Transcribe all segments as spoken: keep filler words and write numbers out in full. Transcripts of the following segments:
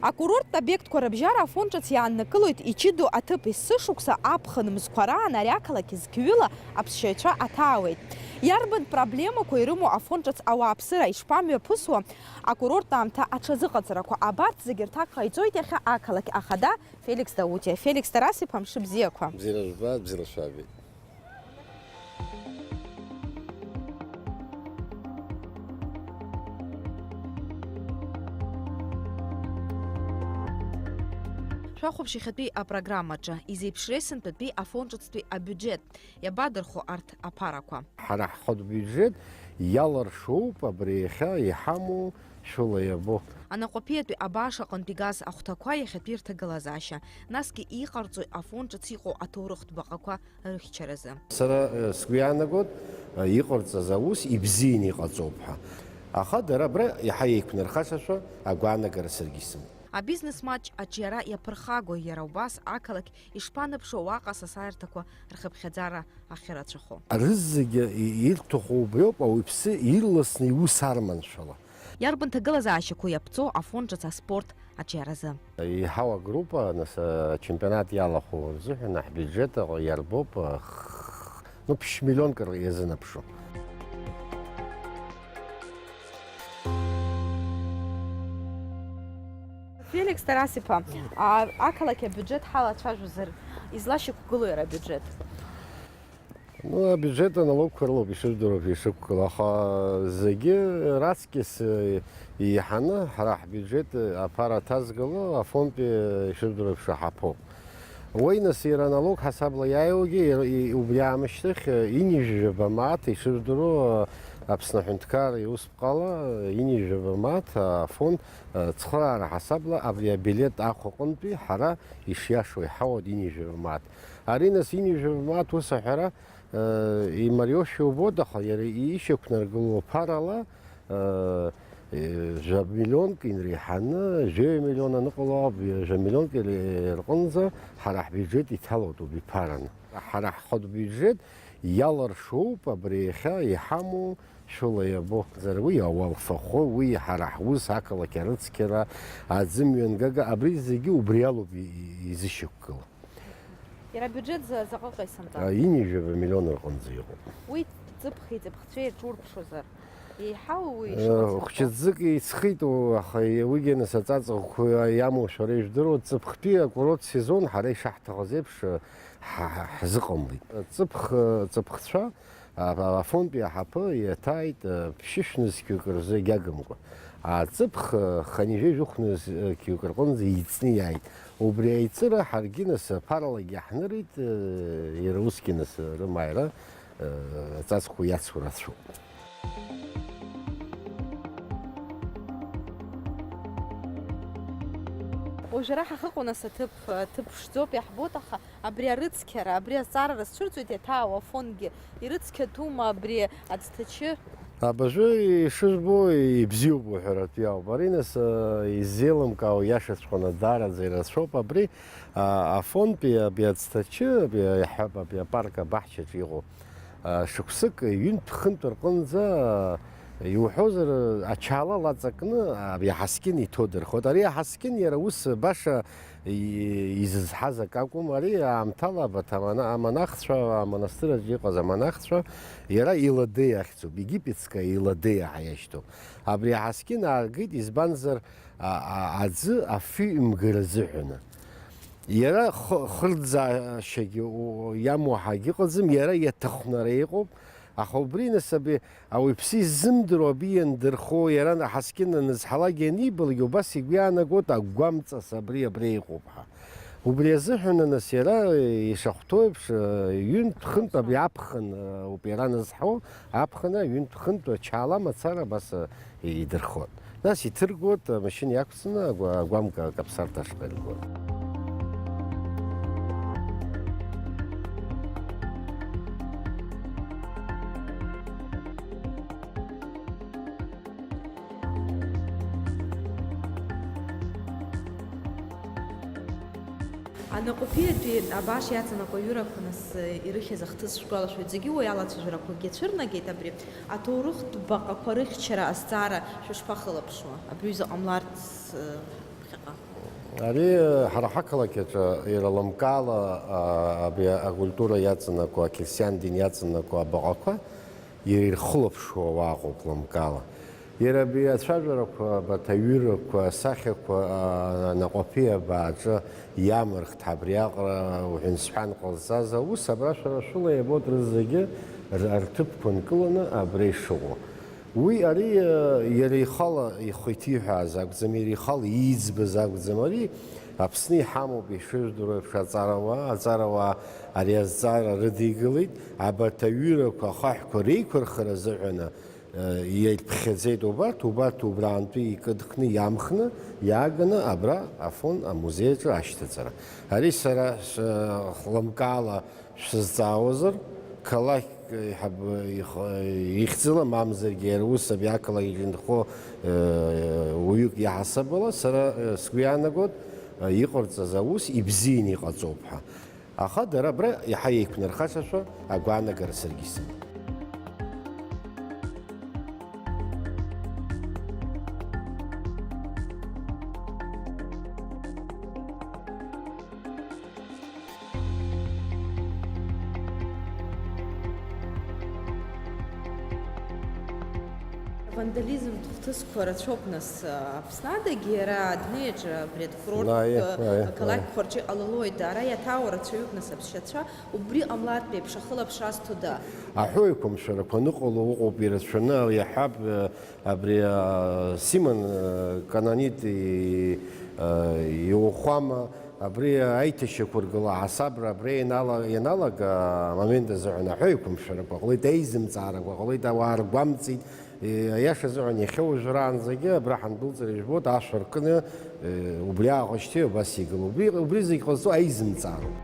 Акурорттә обиектқәа рыбжьара Афон ҿыц иааннакылоит ичыдоу аҭыԥ, есышықәса аԥхын мзқәа раан ари ақалақь зқьҩыла аԥсшьаҩцәа аҭаауеит. Иарбан проблемақәа ирымоу Афон ҿыц ауааԥсыра, ишԥамҩаԥысуа акурорттә аамҭа аҽазыҟаҵарақәа, абарҭ зегьы рҭак ҟаиҵоит иахьа ақалақь ахада Феликс Даутиа. Феликс Тарас-иԥа, мшыбзиақәа! Бзиара жәбааит, бзиара шәаабеит. Шәахәаԥш иахьатәи апрограммаҿы, изеиԥшреи сынтәатәи Афон ҿыцтәи абиуџьет, иабадырхо арҭ аԥарақәа? Ҳара ҳхатә биуџьет иалыршоуп абри иахьа иҳамоу шәыла иабо. Анаҟәаԥиатәи абааш аҟынтә игаз ахәҭақәа иахьатәи рҭагылазаашьа, насгьы иҟарҵои Афон ҿыц иҟоу аҭоурыхтә баҟақәа рыхьчаразы. Сара, э, сгәы иаанагоит, э, иҟарҵаз аус ибзианы иҟаҵоуп ҳәа. Аха дара абра иаҳа еиқәнархашашәа агәаанагара саргьы исымоуп. Абизнес маҷ аҿиара иаԥырхагои, иара убас ақалақь ишԥаныԥшуа уаҟа асасааирҭақәа рхыԥхьаӡара ахьырацәахо? Рызегьы и-, ирҭаху убриоуп, ауаҩԥсы ирласны иус арманшәала. Иарбан ҭагылазаашьақәоу иаԥҵоу Афон ҿыц аспорт аҿиаразы? Иҳау агруппа, нас, ачемпионат иалахәу рзыҳәан ҳбиуџьет иарбоуп, х-, ну, ԥшь миллионк иазынаԥшуп. Феликс Тарас-иԥа, а, ақалақь абиуџьет ҳалацәажәозар, излашьақәгылои иара абиуџьет? Ну, абиуџьет аналогқәа рылоуп ишыжәдыруа ишықәгылоу, аха зегьы раҵкьыс, э, еиҳаны ҳара ҳбиуџьет, э, аԥара аҭазгало Афонтәи, э, ишыжәдыруа еиԥш аҳаԥоуп. Уи, нас, иара аналог ҳасабла иааиуагьы, иара, и-, убри аамышьҭахь, э, ҩынҩажәаба мааҭ ишыжәдыруа, э, Аԥсны аҳәынҭқарра иусԥҟала, э, ҩынҩажәаба мааҭ, э, Афон, э, цхыраара ҳасабла абри абилеҭ ахә аҟынтәи ҳара ишиашоу иҳауеит ҩынҩажәаба мааҭ. Ари, нас, ҩынҩажәаба мааҭ ус аҳәара, э, имариоушәа убоит, аха иара ишьақәнаргыло ԥарала, э, э, жәа миллионк инреиҳаны, жәаҩа миллион аныҟало ауп, жәа миллионк ире-, рҟынӡа ҳара ҳбиуџьет иҭалоит убри ԥараны. Ҳара ҳхатә биуџьет иалыршоуп абри иахьа иҳамоу шәыла иабо. Уи ауалфахәы, уи ҳара ҳус, ақалақь арыцқьара, аӡы мҩангага, абри зегьы убри алоуп и-, и-, изышьақәгыло. Иара абиуџьет за-, заҟаҟа исымҵан? А, ҩынҩажәаба миллион рҟынӡа иҟоуп. Уи ҵыԥхи ҵыԥхцәеи рҿурԥшуазар, еиҳау уи Э, ишыҟац хәҷы ӡык иҵхит, у-, аха уигьы нас аҵаҵӷәқәа иамоу шәара ижәдыруа, ҵыԥхтәи акурорт сезон ҳара ишаҳҭахыз еиԥш, э, ҳа-, ҳа-, ҳзыҟамлеит. Ҵыԥх-, ҵыԥхцәа А, Афонтәи аҳаԥы иаҭааит, а, ԥшьышә нызқьҩык рзы егьагымкәа. А, ҵыԥх, а, хынҩажәи жәохә нызқьҩык рҟынӡа иҵны иааит. Убри аиҵыра ҳаргьы нас аԥаралагьы иаҳнырит, а, иара усгьы нас рымааира, а, аҵаҵхәы иацу рацәоуп. Уажәы ара ҳахьыҟоу нас аҭыԥ, аҭыԥ ԥшӡоуп иаҳбоит, аха Абри арыцқьара, абри азҵаарара сцәырҵуеит, иаҭаау Афонгьы ирыцқьатәума абри аӡҭачы? Абыржәы ишыжәбо ибзиоуп уҳәаратәы иауп. Ари нас, э, изеилымкаауа иашаҵәҟьаны даараӡа ирацәоуп. Абри, а, Афонтәи абри аӡҭачы, абри, иаҳҳәап, абри апарк абаҳчаҿы иҟоу, а, шықәсык ҩынтә-хынтә рҟынӡа, а, иуҳәозар, ачала лаҵакны, а, абри аҳаскьын иҭодырхоит. Ари аҳаскьын иара ус баша и-, изызҳаз акы акәым, ари аамҭала абарҭ амана-, амонахцәа, амонастыр аҿы иҟаз амонахцәа, иара Иладеиа ахьӡуп, египетская Иладеиа ҳәа иашьҭоуп. Абри аҳаскьын ааргеит, избанзар, а-, а-, аӡы афҩы имгар азыҳәаны. Иара х-, хырӡаашьагьы у-, иамоу ҳагьыҟаӡам, иара иаҭахәнара иҟоуп, аха убри нас абри Ауаҩԥсы иззымдыруа абри иандырхо, иара аҳаскьын анызҳалак ианибалак, убас игәы иаанагоит агәамҵас абри, абри иҟоуп ҳәа. Убри азыҳәан, нас, иара ишахәҭоу еиԥш, ҩынтә-хынтә абри аԥхын ауп иара анызҳауа, аԥхын ҩынтә-хынтә ачала мацара абас идырхоит. Нас иҭыргоит, амашьына иақәҵаны агәа-, агәамка акаԥсарҭа ашҟа иргоит. Анаҟәаԥиатәи абааш иаҵанакуаҩырақәа нас ирыхьыз ахҭыс шәгәалашәоит, зегьы уи алацәажәарақәагьы цәырнагеит, абри аҭоурыхтә баҟақәа рыхьчара азҵаара шәышԥахылаԥшуа, абри аҩыза ҟамларц, э, ԥхьаҟа? Ари, ҳара ҳақалақь аҿы иара лымкаала, а, абри акультура иаҵанакуа, ақьырсиан дин иаҵанакуа абаҟақәа иара ирхылаԥшуа уаҟоуп лымкаала. Иара абри ацәажәарақәа, абарҭ аҩырақәа, асахьақәа, а, Наҟәаԥиа абааҿы иамырхт, абриаҟара уҳәан-сҳәан ҟазҵаз аус абра шәара шәыла иабоит, рызегьы р-, рҭыԥқәа нкыланы абра ишыҟоу. Уи ари, э, иара ихала ихы иҭиҳәааз акәӡам, иара ихала ииӡбаз акәӡам. Ари Аԥсны иҳамоуп, ишыжәдыруа еиԥш, аҵарауаа, аҵарауаа ари азҵаара рыдикылеит. Абарҭ аҩырақәа, ахаҳәқәа реиқәырхара азыҳәаны, э, иаиԥхьаӡеит убарҭ, убарҭ убраантәи икыдхны, иамхны, иааганы абра Афон амузеи аҿы ашьҭаҵара. Ари сара, с-, лымкаала шәсызҵаауазар, қалақьк еиҳаб-, их-, ихьӡала, мамзаргьы иара ус абри ақалақь иҿы инхо, э, уаҩык иаҳасабала, сара, э, сгәы иаанагоит, э, иҟарҵаз аус ибзианы иҟаҵоуп ҳәа. Аха дара абра иаҳа еиқәнархашашәа агәаанагара саргьы исымоуп. Авандализмтә хҭысқәа рацәоуп, нас, Аԥсны адагьы, иара адунеи аҿы абри адкурорттә, Аиеи, аиеи, ақалақьқәа рҿы иҟалалоит, ара иаҭаауа рацәаҩуп, нас, аԥсшьацәа, убри ҟамлартә еиԥш ахылаԥшра азҭода? Аҳәоу еиқәымшәарақәа аныҟало ыҟоуп ирацәаны, иаҳҳәап, абри, а, Симон, а, Кананит и-, а, иухәама, абри аиҭашьақәыргыла аҳасабра абри ианала-, ианалага амомент азыҳәан аҳәа еиқәымшәарақәа ҟалеит, аизымҵаарақәа ҟалеит, ауаа ргәамҵит. Е, аиаша азыҳәан иахьа уажәраанӡагьы абра ҳандәылҵыр ижәбоит, ашә аркны, е, убри ааҟашьҭи абас игылоуп. Убри, убри зегь ҟазҵо аизымҵаароуп.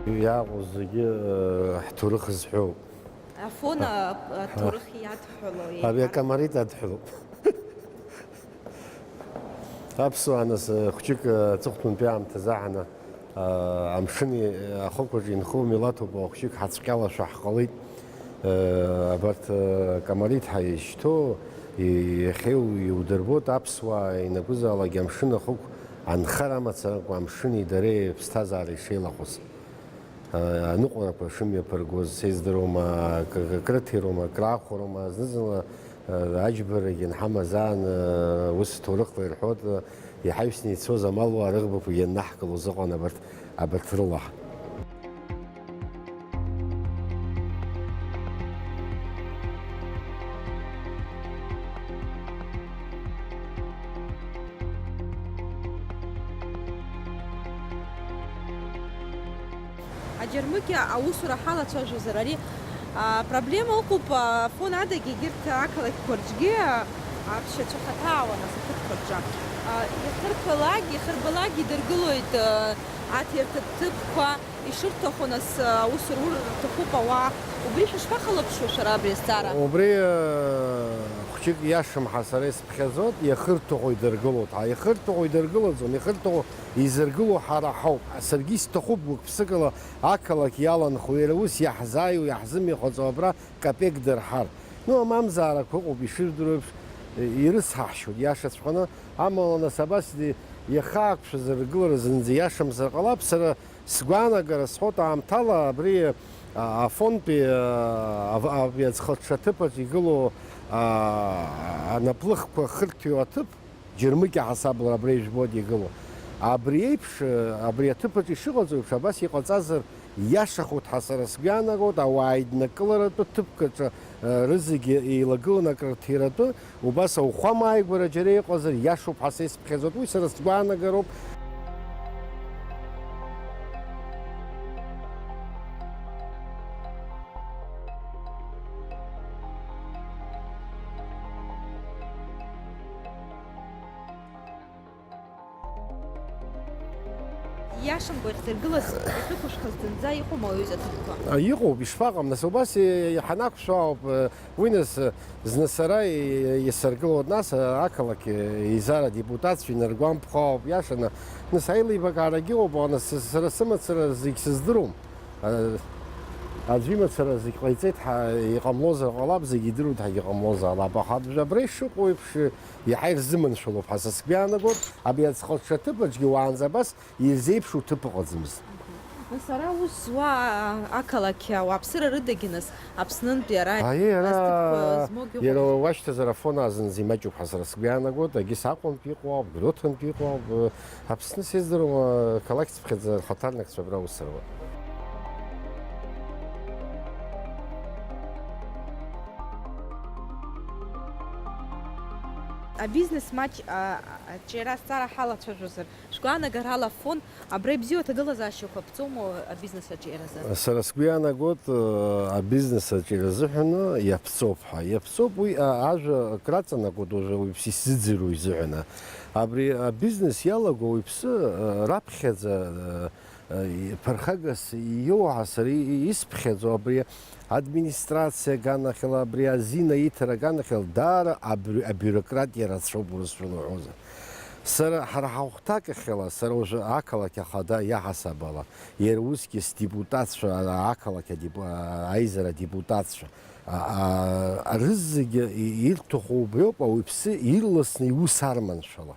Иааҟоу зегьы, э, ҳҭоурых зҳәоуп. Афон, а, аҭоурых иадҳәало еиҳа. Абри акамарит адҳәалоуп. Аԥсуаа, нас, э, хәҷык, э, аҵыхәтәантәи аамҭазы аҳаны, э, амшыни ахықәаҿы инхо милаҭуп, хәҷык ҳацәҟьалашәа ҳҟалеит. Э, абарҭ, э, камарит ҳәа изышьҭоу, и-, иахьа иу-, иудырбоит, аԥсуаа ианакәызаалак амшын ахықә анхара мацаракәа амшыни дареи аԥсҭазаара ишеилахәыз. Аныҟәарақәа шымҩаԥыргоз сеиздыруама, акы-, акрыҭируама, акраахәароума, зны-зынла, э, аџьбарагьы анҳамаз аан, э, ус ҭоурыхла ирҳәоит, э, иҳаҩсны ицоз амалуаа рыӷбақәагьы ианнаҳкылоз ыҟан абарҭ, абарҭ рыла. Аџьармыкьа аусура ҳалацәажәозар, ари, а, проблема ыҟоуп, а, Афон адагьы егьырҭ ақалақьқәа рҿгьы, а, аԥсшьацәа хаҭаауан асахьықәа рҿы. А, иахьырҳәалак, иахьырбалак идыргылоит, а, аҭирҭатә ҭыԥқәа, ишырҭаху, нас, а, аус рур рҭахуп ауаа. Убри шәышԥахылаԥшуа шәара абри азҵаара? Убри, а, хәҷык иашам ҳәа сара исыԥхьаӡоит, иахырҭаху идыргылоит ҳәа. Иахырҭаху идыргылаӡом, иахырҭаху изыргыло ҳара ҳауп. Саргьы исҭахуп гәык-ԥсыкала ақалақь иаланхо, иара ус иаҳзааиуа, иаҳзымҩахыҵуа абра капек дырҳар. Ну, амамзаарақәа ыҟоуп, ишыжәдыруа еиԥш, ирыцҳаҳшьоит, иашаҵәҟьаны. Амала, нас, абас, иахьа ақәшәаз аргылара зынӡа иашамзар ҟалап, сара сгәаанагара сҳәоит, аамҭала абри, а, Афонтәи, а, аб-, абри аӡхыҽҽа аҭыԥаҿ игылоу, а, анаплыхқәа хырҭәиуа аҭыԥ, Џьармыкьа ҳасабла абра ижәбоит игылоу. Абри еиԥш, абри аҭыԥаҿ ишыҟаҵо еиԥш, абас иҟаҵазар иашахоит ҳәа сара сгәы иаанагоит, ауаа еиднакыларатәы ҭыԥк аҿы, э, рызегьы еилагыланы акрырҭиратәы, убас ауахәама ааигәара џьара иҟазар иашоуп ҳәа са исыԥхьаӡоит, уи сара сгәаанагароуп. Иашамкәа ихьӡыргылаз иахьықәышәхыз зынӡа иҟоума уаҩы аҭыԥқәа? А, иҟоуп, ишԥаҟам, нас, убас, э, ҳанақәшәо ауп, э, уи, нас, э, зны сара, э, исыргылоит, нас, э, ақалақь, э, еизара адепутатцәа инаргәамԥхо ауп, иашаны, нас, аилибакаарагьы ыҟоуп, нас, сара сымацара зегь сыздыруам. Э, Аӡәы имацара зегь ҟаиҵеит ҳәа иҟамлозар ҟалап, зегь идыруеит ҳәагьы ҟамлозар ҟалап, аха абра ишыҟоу еиԥш иаҳа ирзыманшәалоуп ҳәа са сгәы иаанагоит, абри аӡхыҽҽа ҭыԥаҿгьы уаанӡа абас ирзеиԥшу ҭыԥ ыҟаӡамызт. Нас ара аус зуа ақалақь ауааԥсыра рыдагьы нас Аԥснынтәи ара Аиеи, ара азҭыԥқәа змоугьы иара ыҟоуп. Уашьҭазар Афон азынӡа имаҷуп ҳәа сара сгәы иаанагоит, егьыс Аҟәантәи иҟоуп, Гәдоуҭантәи иҟоуп, Аԥсны сездыруама, қалақь цыԥхьаӡа рхаҭарнакцәа абра аус руа. Абизнес маҷ, а, а, аҿиара азҵаара ҳалацәажәозар, шәгәаанагарала Афон абра ибзиоу аҭагылазаашьақәа аԥҵоума абизнес аҿиаразы? Сара сгәы иаанагоит, э, абизнес аҿиара азыҳәаны иаԥҵоуп ҳәа. Иаԥҵоуп уи, а, ажәа краҵанакуеит уажәы уаҩԥс исзыӡырҩуа изыҳәаны. Абри абизнес иалаго уаҩԥсы, э, раԥхьаӡа, э, э, ԥырхагас иоуҳа сара и-, исԥхьаӡо абри администрациа аганахьала, абри азин аиҭара аганахьала даара абри-, абиурократ иарацәоуп, урысшәала уҳәозар. Сара, ҳара ҳахәҭакахьала, сара уажәы ақалақь ахада иаҳасаб ала, иара усгьы сдепутатцәа, ақалақь адепу-, аизара адепутатцәа, а, а, рызегьы и-, ирҭаху убриоуп, ауаҩԥсы ирласны иус арманшәала.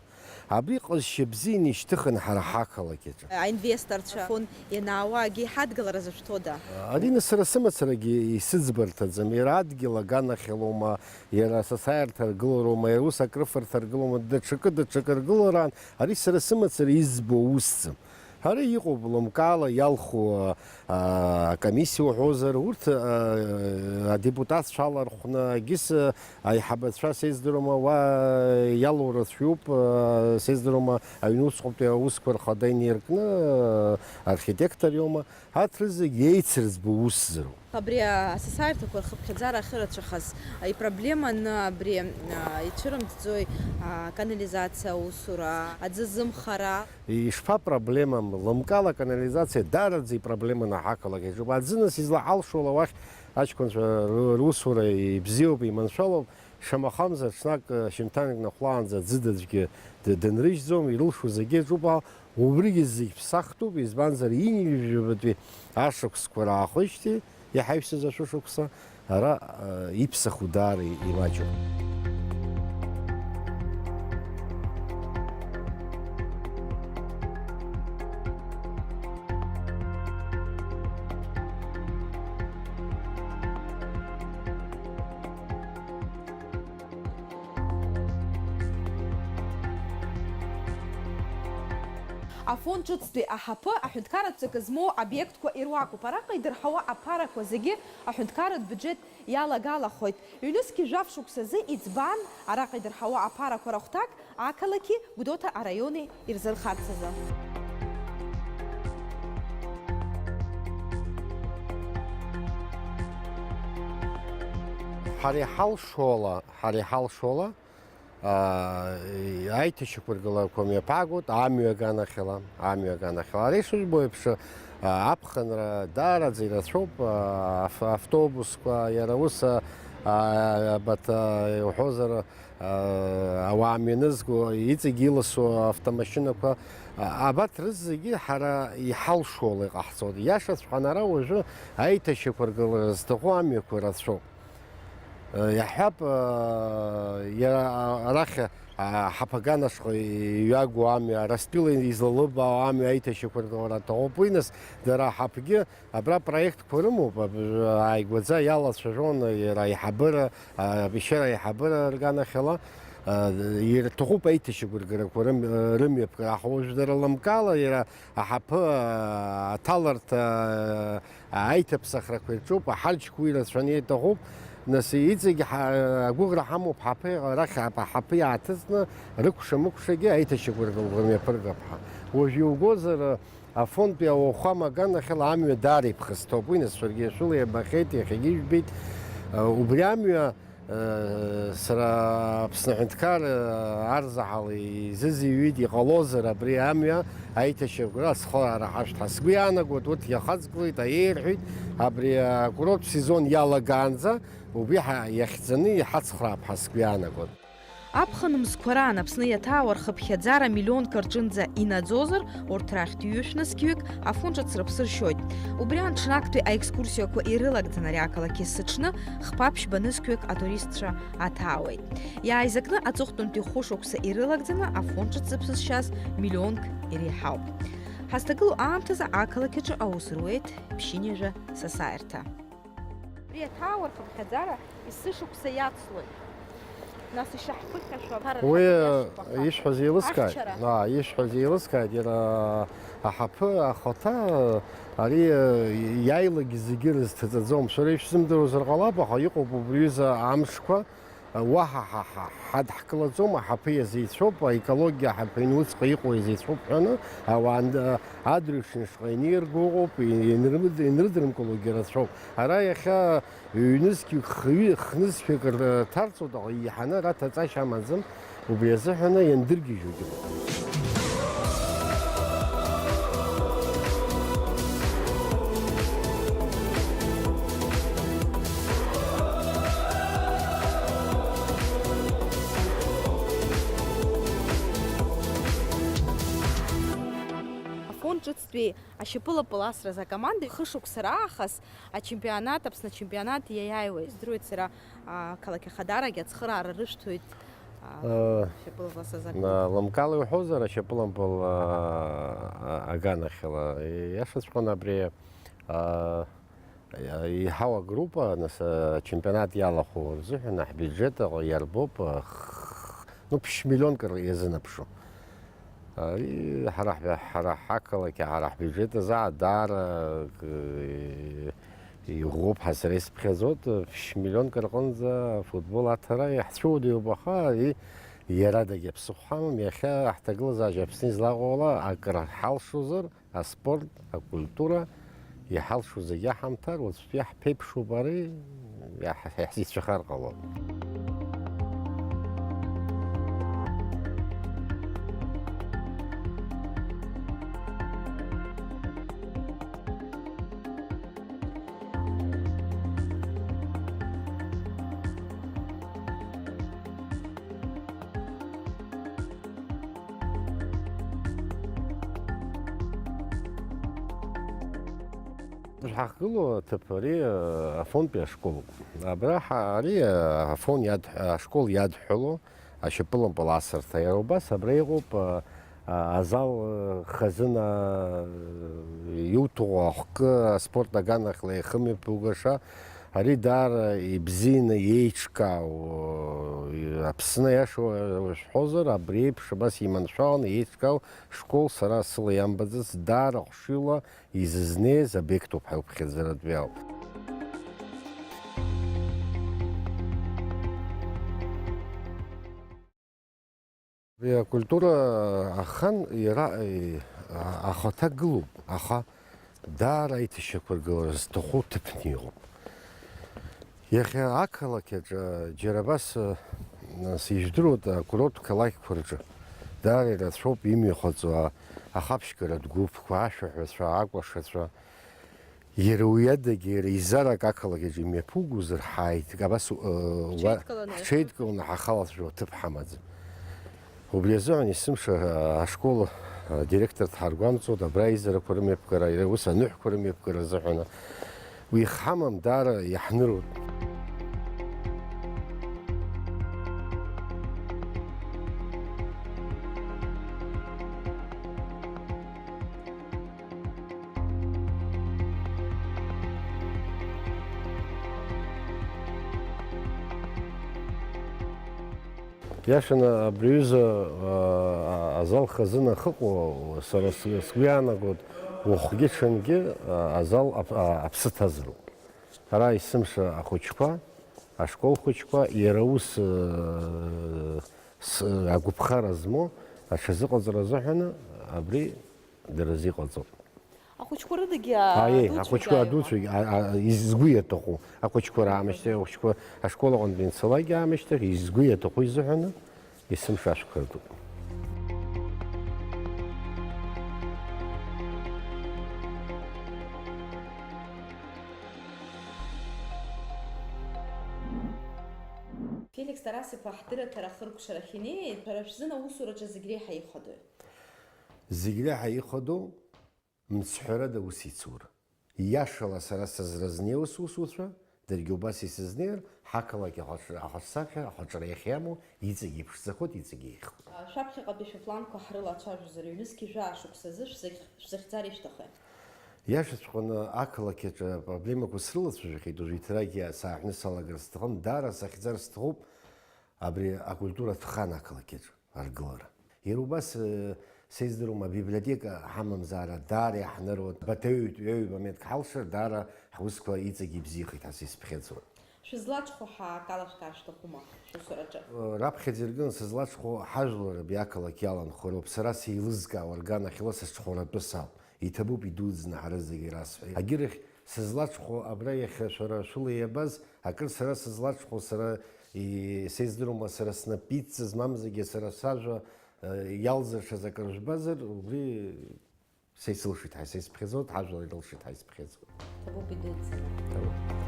Абри ҟазшьа бзианы ишьҭыхын ҳара ҳақалақь аҿы. Аинвесторцәа Афон ианаауагьы иҳадгылара зышәҭода? Арина сара сымацарагьы исыӡбарҭаӡам, иара адгьыл аганахьалоума, иара асасааирҭа аргылароума, иара ус акрыфарҭа аргылома, даҽакы, даҽакы аргылараан, ари сара сымацара избо усӡам. Ара иҟоуп лымкаала иалху, а, акомиссиа уҳәозар, урҭ, а, адепутатцәа алархәны, егьыс, а, аиҳабацәа сездыруама, уа иалоу рацәоуп, а, сездыруама, аҩнуҵҟатәи аусқәа рхада инеиркны, а, архитектор иоума, арҭ рызегь еицырӡбо усзароуп. Абри асасааирҭақәа рхыԥхьаӡара ахьырацәахаз ипроблеманы абри, а, ицәырымҵӡои, а, аканализациа аусура, аӡы зымхара? Ишԥапроблемам, лымкаала аканализациа даараӡа ипроблеманы ҳақалақь аҿуп. Аӡы нас излаҳалшола уахь аҷкәынцәа ру-, русура ибзиоуп, иманшәалоуп, шамахамзар ҽнак, шьымҭанк нахәлаанӡа аӡы аӡәгьы д-, дынрыжьӡом, ирылшо зегьы аҿуп, а, убригьы зегь ԥсахтәуп, избанзар, ҩынҩажәабатәи ашықәсқәа раахижьҭеи иҳаҩсыз ашәышықәса ара, а, иԥсаху даара имаҷуп. Афон ҿыцтәи аҳаԥы аҳәынҭқарратә ҵакы змоу обиектқәа ируакуп. Араҟа идырҳауа аԥарақәа зегьы аҳәынҭқарратә бюджет иалагалахоит. Ҩнызқьи жәаф шықәсазы иӡбан араҟа идырҳауа аԥарақәа рахәҭак ақалақьи Гәдоуҭа араиони ирзырхарц азы. Ҳара иҳалшола, ҳара иҳалшола, аа, аиҭашьақәыргыларақәа мҩаԥаагоит амҩа аганахьала, амҩа аганахьала. Ара ишыжәбо еиԥш, аа, аԥхынра даараӡа ирацәоуп, аа, аф-, автобусқәа, иара ус, аа, абарҭ, аа, иуҳәозар, аа, ауаа мҩанызго, иҵегь иласу автомашьынақәа, а-, абарҭ рызегьы ҳара иҳалшоула иҟаҳҵоит. Иашаҵәҟьаны ара уажәы аиҭашьақәыргылара зҭаху амҩақәа рацәоуп. Иаҳҳәап, иара арахь аҳаԥаган ашҟа иҩагоу амҩа, Арыстәыла излалыбаау амҩа аиҭашьақәыргылара аҭахуп. Уи нас дара аҳаԥгьы абра проектқәа рымоуп, аб-, ааигәаӡа иалацәажәон иара аиҳабыра, абешьара аиҳабыра рганахьала, ирҭахуп аиҭашьақәыргыларақәа рым-, рымҩаԥгара. Аха уажә дара лымкаала иара аҳаԥы аҭаларҭа, аиҭаԥсахрақәа ирҿуп, аҳарџьқәа уи рацәаны иҭахуп. Нас иҵегь ҳа-, агәыӷра ҳамоуп, ҳаԥы, арахь ап-, аҳаԥы иааҭыҵны, рыкәша-мыкәшагьы аиҭашьақәыргылара мҩаԥыргап ҳәа. Уажә иугозар, Афонтәи ауахәама аганахьала амҩа даара иԥхасҭоуп, уи нас шәаргьы шәыла иабахьеит, иахьагьы ижәбеит. Убри амҩа Сара Аԥсны аҳәынҭқар арзаҳал изызыҩит, иҟалозар абри амҩа аиҭашьақәра ацхыраара ҳашәҭ ҳәа сгәы иаанагоит, урҭ иахаҵгылеит, аиеи рҳәеит, абри акурорттә сезон иалагаанӡа убри ҳа-, иахьӡаны иҳацхраап ҳәа сгәы иаанагоит. Аԥхын мзқәа раан Аԥсны иаҭаау рхыԥхьаӡара миллионк рҿынӡа инаӡозар, урҭ рахьтә ҩышә нызқьҩык Афон ҿыц рыԥсы ршьоит. Убри аан ҽнактәи аекскурсиақәа ирылагӡан ари ақалақь есыҽны хԥа ԥшьба нызқьҩык атуристцәа аҭаауеит. Иааизакны аҵыхәтәантәи хәышықәса ирылагӡаны Афон ҿыц зыԥсы зшьаз миллионк иреиҳауп. Ҳазҭагылоу аамҭазы ақалақь аҿы аус руеит ԥшьынҩажәа сасааирҭа. Абри аҭаауа рхыԥхьаӡара есышықәса иацлоит. Нас ишаҳԥыхьашәо аԥара Уи, рхаҭа иашоуп, аха ишәҳәаз еилыскааит. Ахьчара. Аа, ишәҳәаз еилыскааит, иара аҳаԥы ахаҭа, ари, иааилак зегьы рызҭаҵаӡом. Шәара ишәзымдыруазар ҟалап, аха иҟоуп убри аҩыза амшқәа, уаҳа ҳа, ҳа, ҳадҳкылаӡом, аҳаԥы иазеицәоуп, аекологиа аҳаԥы уцҟа иҟоу иазеицәоуп ҳәаны, ауаа н-, адырҩаҽны шаҟа инеирго ыҟоуп, инрымд-, инрыдрымкылогьы рацәоуп. Ара иахьа ҩнызқьҩык, хҩы-, хнызқьҩык рҭарҵоит, аха еиҳаны ара ҭаҵашьа амаӡам, убри азыҳәаны иандыргьежьугьы ыҟоуп. Афон ҿыцтәи ашьапыла пыласразы акоманда хышықәса раахыс ачемпионат, Аԥсны ачемпионат иаиааиуеит. Издыруеит сара, ақалақь ахадарагь ацхыраара рышәҭоит, а, Э, шьапылампыл асазакәын. На-, лымкаала иуҳәозар, ашьапылампыл, а, а, аганахьала. Иашаҵәҟьаны абри, а, иҳауа агруппа, нас, ачемпионат иалахәу рзыҳәан ҳбиуџьет аҟны иарбоуп, а, х-, ну, ԥшь миллионк р-, иазынаԥшу. Ари ҳара ҳб-, ҳара ҳақалақь, ҳара ҳбиуџьет азы даара, э, иӷәӷәоуп ҳәа сара исыԥхьаӡоит, ԥшь миллионк рҟынӡа афутбол аҭара иаҳцәыуадаҩуп, аха ари иарадагь аԥсыхәа ҳамам, иахьа ҳҭагылазаашьа Аԥсны излаҟоу ала акыр ҳалшозар, аспорт, акультура, иҳалшо зегьы ҳамҭар, уаҵәтәи ҳԥеиԥшуп ари, иаҳ-, иаҳзеицәахар ҟалон. Ҳахьгылоу аҭыԥ ари, а, Афонтәи ашколуп. Абра ҳа-, ари, а, Афон иад-, ашкол иадҳәалоу ашьапылампыл асырҭа. Иара убас абра иҟоуп, а, а, азал, а, хазына, а, иуҭаху ахәкы аспорт аганахьла иахымҩаԥугаша. Ари даара ибзианы иеиҿкаау, а, Аԥсны иашоу шәҳәозар, абри еиԥш абас иманшәаланы иеиҿкаау школ сара сыла иамбаӡац, даара хәшәыла изызнеиз обиектуп ҳәа уԥхьаӡаратәы иауп. Ари акультура ахан иара, и-, а-, ахаҭа гылоуп, аха даара аиҭашьақәыргылара зҭаху ҭыԥны иҟоуп. Иахьа ақалақь аҿы џьара абас, э, нас ижәдыруада, акурорттә қалақьқәа рҿы даара ирацәоуп имҩахыҵуа ахаԥшьгаратә гәыԥқәа, ашәаҳәацәа, акәашацәа. Иара уи адагьы, иара еизарак ақалақь аҿы имҩаԥугозар, ҳааит-, абас, э, уа-, Ҳҽеидкыланы ҳҽеидкыланы ҳахалацәажәо аҭыԥ ҳамаӡам. Убри азыҳәан есымша, а, ашкол, а, директор дҳаргәамҵуеит, абра аизарақәа рымҩаԥгара, ус аныҳәқәа рымҩаԥгара азыҳәан. Уи ихҳамам, даара иаҳныруеит. Иашаны абри аҩыза, а, а, азал хазына ахьыҟоу, сара с-, сгәы иаанагоит, уахгьы-ҽынгьы, а, азал ап-, а, аԥсы ҭазароуп. Ара есымша ахәыҷқәа, ашкол хәыҷқәа, иара ус, а, с-, агәаԥхара змоу аҽазыҟаҵара азыҳәаны абри дара зыҟаҵоуп. Ахәыҷқәа рыдагьы Аиеи, адуцәагьы ахәыҷқәа ааиуа. Адуцәагьы, а, а, из-, згәы иаҭаху, ахәыҷқәа раамышьҭахь, ахәыҷқәа ашкол аҟынтә ианцалакгьы аамышьҭахь, изгәы иаҭаху изыҳәаны, есымша ашәқәа рдуп. Феликс Тарас Ҳаԥсақәа ҳдырраҭара ахыркәшарахь инеит, шәара шәзын аусураҿы зегь реиҳа ихадои? Зегь реиҳа ихадоу мцҳәарада аус ицура. Иашала сара сызразнеиуа сусуцәа, даргьы убас исызнеир, ҳақалақь ахәаҽ- ахәаҽсахьа, ахәаҽра иахьамоу иҵегь иԥшӡахоит, иҵегь еиӷьхоит. Шәаԥхьаҟатәи шәыпланқәа ҳрылацәажәозар, ҩнызқьи жәаа шықәсазы шәзахь- шәзахьӡар ишәҭахи? Иашаҵәҟьаны ақалақь аҿы апроблемақәа срылацәажәахьеит, уажә еиҭаракгьы сааҳәны салагар сҭахым, даара сахьӡар сҭахуп абри акультуратә хан ақалақь аҿы аргылара. Иара убас, э, сеиздыруам, абиблиотека ҳамамзаара даара иаҳныруан, баҭаҩтә ҩаҩ моментк ҳалшар, даара ҳусқәа иҵегь ибзиахеит ҳәа сизԥхьаӡоит. Шәызлаҽхәо ҳәа акалашәкаа шәҭахума шәусураҿы? Раԥхьаӡа иргылан сызлаҽхәо ҳажәлар абри ақалақь иаланхо роуп, сара сеилызкаауа рганахьала сызҽхәаратәы сауп. Иҭабуп идуӡӡаны ҳара зегьы расҳәеит. Агьырахь сызлаҽхәо абра иахьа шәара шәыла иабаз, акыр сара сызлаҽхәо, сара и- сеиздыруама, сара снапы иҵҵыз, мамзаргьы сара сажәа, э, иалзыршаз акыр жәбазар, убри са исылшеит ҳәа са исԥхьаӡоит, ҳажәлар ирылшеит ҳәа исԥхьаӡоит. Ҭабуп идуӡӡаны. Ҭабуп.